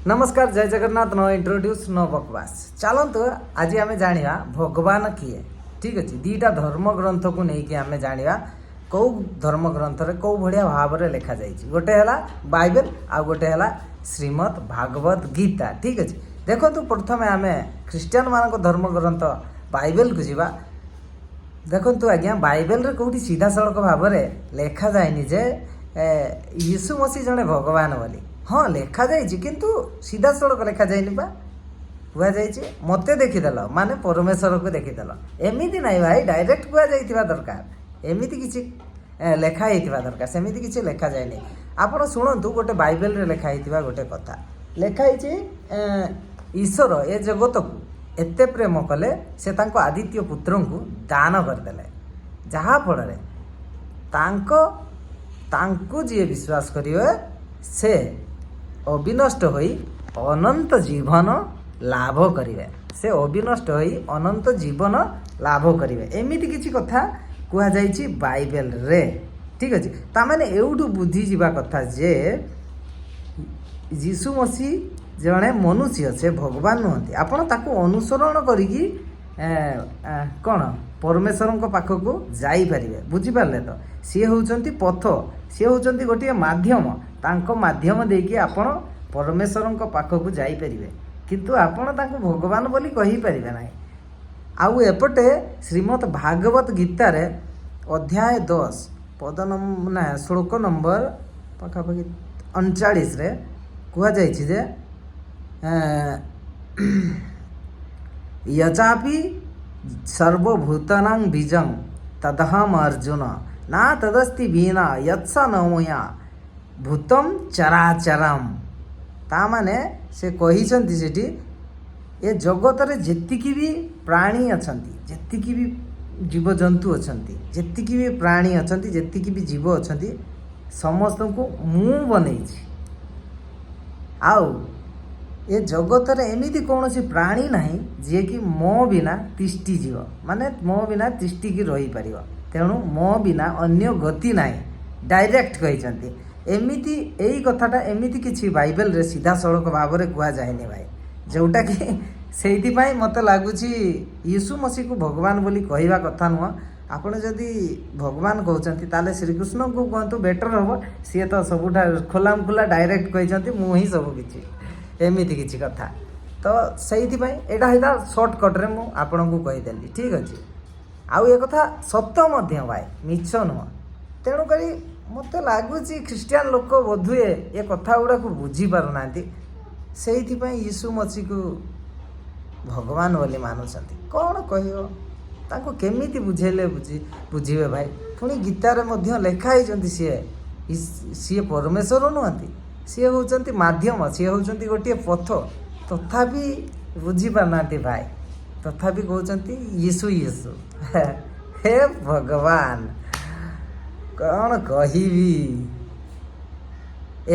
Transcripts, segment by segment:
ନମସ୍କାର, ଜୟ Jagannath. No introduce, no ବକବାସ। ଚାଲନ୍ତୁ, ଆଜି ଆମେ ଜାଣିବା ଭଗବାନ କିଏ। ଠିକ୍ ଅଛି, ଦୁଇଟା ଧର୍ମ ଗ୍ରନ୍ଥକୁ ନେଇକି ଆମେ ଜାଣିବା କେଉଁ ଧର୍ମ ଗ୍ରନ୍ଥରେ କେଉଁ ଭଳିଆ ଭାବରେ ଲେଖାଯାଇଛି। ଗୋଟେ ହେଲା ବାଇବେଲ ଆଉ ଗୋଟେ ହେଲା ଶ୍ରୀମଦ୍ ଭାଗବତ ଗୀତା। ଠିକ୍ ଅଛି, ଦେଖନ୍ତୁ, ପ୍ରଥମେ ଆମେ ଖ୍ରୀଷ୍ଟିଆନ ମାନଙ୍କ ଧର୍ମ ଗ୍ରନ୍ଥ ବାଇବେଲକୁ ଯିବା। ଦେଖନ୍ତୁ ଆଜ୍ଞା, ବାଇବେଲରେ କେଉଁଠି ସିଧାସଳଖ ଭାବରେ ଲେଖାଯାଇନି ଯେ ଯୀଶୁ ମସିହ ଜଣେ ଭଗବାନ ବୋଲି। ହଁ, ଲେଖାଯାଇଛି, କିନ୍ତୁ ସିଧାସଳଖ ଲେଖାଯାଇନି ବା। କୁହାଯାଇଛି, ମୋତେ ଦେଖିଦେଲ ମାନେ ପରମେଶ୍ୱରକୁ ଦେଖିଦେଲ, ଏମିତି ନାହିଁ ଭାଇ। ଡାଇରେକ୍ଟ କୁହାଯାଇଥିବା ଦରକାର, ଏମିତି କିଛି ଲେଖା ହେଇଥିବା ଦରକାର। ସେମିତି କିଛି ଲେଖାଯାଇନି। ଆପଣ ଶୁଣନ୍ତୁ, ଗୋଟେ ବାଇବେଲରେ ଲେଖା ହେଇଥିବା ଗୋଟେ କଥା ଲେଖା ହେଇଛି, ଈଶ୍ୱର ଏ ଜଗତକୁ ଏତେ ପ୍ରେମ କଲେ, ସେ ତାଙ୍କ ଅଦ୍ୱିତୀୟ ପୁତ୍ରଙ୍କୁ ଦାନ କରିଦେଲେ, ଯାହାଫଳରେ ତାଙ୍କୁ ଯିଏ ବିଶ୍ୱାସ କରିବେ ସେ ଅବିନଷ୍ଟ ହୋଇ ଅନନ୍ତ ଜୀବନ ଲାଭ କରିବେ। ସେ ଅବିନଷ୍ଟ ହୋଇ ଅନନ୍ତ ଜୀବନ ଲାଭ କରିବେ। ଏମିତି କିଛି କଥା କୁହାଯାଇଛି ବାଇବେଲରେ। ଠିକ୍ ଅଛି, ତାମାନେ ଏଉଠୁ ବୁଝିଯିବା କଥା ଯେ ଯୀଶୁ ମସିହ ଜଣେ ମନୁଷ୍ୟ, ସେ ଭଗବାନ ନୁହନ୍ତି। ଆପଣ ତାକୁ ଅନୁସରଣ କରିକି ଏ, ଏ, କ'ଣ ପରମେଶ୍ୱରଙ୍କ ପାଖକୁ ଯାଇପାରିବେ। ବୁଝିପାରିଲେ ତ? ସିଏ ହେଉଛନ୍ତି ପଥ, ସିଏ ହେଉଛନ୍ତି ଗୋଟିଏ ମାଧ୍ୟମ। ତାଙ୍କ ମାଧ୍ୟମ ଦେଇକି ଆପଣ ପରମେଶ୍ୱରଙ୍କ ପାଖକୁ ଯାଇପାରିବେ, କିନ୍ତୁ ଆପଣ ତାଙ୍କୁ ଭଗବାନ ବୋଲି କହିପାରିବେ ନାହିଁ। ଆଉ ଏପଟେ ଶ୍ରୀମଦ୍ ଭାଗବତ ଗୀତାରେ ଅଧ୍ୟାୟ 10, ପଦ ନା, ଶ୍ଳୋକ ନମ୍ବର ପାଖାପାଖି 39ରେ କୁହାଯାଇଛି ଯେ ୟଚ୍ଚାପି ସର୍ବଭୂତାନାଂ ବୀଜଂ ତଦହମ ଅର୍ଜୁନ ନା ତଦସ୍ତି ବିନା ୟତ୍ସ ନ ମୟା ଭୂତಂ ଚରାଚରମ୍। ତା ମାନେ ସେ କହିଛନ୍ତି ସେଠି, ଏ ଜଗତରେ ଯେତିକି ବି ପ୍ରାଣୀ ଅଛନ୍ତି, ଯେତିକି ବି ଜୀବଜନ୍ତୁ ଅଛନ୍ତି, ଯେତିକି ବି ପ୍ରାଣୀ ଅଛନ୍ତି, ଯେତିକି ବି ଜୀବ ଅଛନ୍ତି, ସମସ୍ତଙ୍କୁ ମୁଁ ବନେଇଛି। ଆଉ ଏ ଜଗତରେ ଏମିତି କୌଣସି ପ୍ରାଣୀ ନାହିଁ ଯିଏକି ମୋ ବିନା ତିଷ୍ଠିଯିବ, ମାନେ ମୋ ବିନା ତିଷ୍ଠିକି ରହିପାରିବ। ତେଣୁ ମୋ ବିନା ଅନ୍ୟ ଗତି ନାହିଁ। ଡାଇରେକ୍ଟ କହିଛନ୍ତି ଏମିତି ଏଇ କଥାଟା। ଏମିତି କିଛି ବାଇବେଲରେ ସିଧାସଳଖ ଭାବରେ କୁହାଯାଏନି ଭାଇ, ଯେଉଁଟାକି ସେଇଥିପାଇଁ ମୋତେ ଲାଗୁଛି ଯୀଶୁ ମସିହକୁ ଭଗବାନ ବୋଲି କହିବା କଥା ନୁହଁ। ଆପଣ ଯଦି ଭଗବାନ କହୁଛନ୍ତି, ତାହେଲେ ଶ୍ରୀକୃଷ୍ଣଙ୍କୁ କୁହନ୍ତୁ, ବେଟର୍ ହେବ। ସିଏ ତ ସବୁଠାରୁ ଖୋଲାମ ଖୋଲା ଡାଇରେକ୍ଟ କହିଛନ୍ତି, ମୁଁ ହିଁ ସବୁ କିଛି, ଏମିତି କିଛି କଥା। ତ ସେଇଥିପାଇଁ ଏଇଟା ହେଲା ସର୍ଟକଟ୍ରେ ମୁଁ ଆପଣଙ୍କୁ କହିଦେଲି। ଠିକ୍ ଅଛି, ଆଉ ଏ କଥା ସତ ମଧ୍ୟ ଭାଇ, ମିଛ ନୁହଁ। ତେଣୁକରି ମୋତେ ଲାଗୁଛି ଖ୍ରୀଷ୍ଟିଆନ ଲୋକ ବୋଧହୁଏ ଏ କଥା ଗୁଡ଼ାକୁ ବୁଝିପାରୁନାହାନ୍ତି, ସେଇଥିପାଇଁ ଯୀଶୁ ମସିହକୁ ଭଗବାନ ବୋଲି ମାନୁଛନ୍ତି। କ'ଣ କହିବ ତାଙ୍କୁ, କେମିତି ବୁଝେଇଲେ ବୁଝିବେ ଭାଇ? ପୁଣି ଗୀତାରେ ମଧ୍ୟ ଲେଖା ହେଇଛନ୍ତି, ସିଏ ପରମେଶ୍ୱର ନୁହନ୍ତି, ସିଏ ହେଉଛନ୍ତି ମାଧ୍ୟମ, ସିଏ ହେଉଛନ୍ତି ଗୋଟିଏ ପଥ। ତଥାପି ବୁଝିପାରୁନାହାନ୍ତି ଭାଇ, ତଥାପି କହୁଛନ୍ତି ଯୀଶୁ ଯୀଶୁ। ହେ ଭଗବାନ, କ'ଣ କହିବି?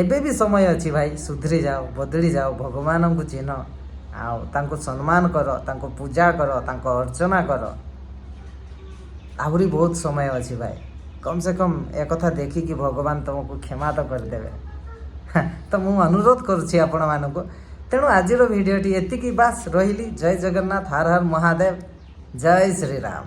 ଏବେ ବି ସମୟ ଅଛି ଭାଇ, ସୁଧରି ଯାଅ, ବଦଳି ଯାଅ, ଭଗବାନଙ୍କୁ ଚିହ୍ନ ଆଉ ତାଙ୍କୁ ସମ୍ମାନ କର, ତାଙ୍କୁ ପୂଜା କର, ତାଙ୍କ ଅର୍ଚ୍ଚନା କର। ଆହୁରି ବହୁତ ସମୟ ଅଛି ଭାଇ। କମ୍ ସେ କମ୍ ଏକଥା ଦେଖିକି ଭଗବାନ ତୁମକୁ କ୍ଷମା ତ କରିଦେବେ। ତ ମୁଁ ଅନୁରୋଧ କରୁଛି ଆପଣମାନଙ୍କୁ। ତେଣୁ ଆଜିର ଭିଡ଼ିଓଟି ଏତିକି ବାସ୍, ରହିଲି। ଜୟ ଜଗନ୍ନାଥ, ହର ହର ମହାଦେବ, ଜୟ ଶ୍ରୀରାମ।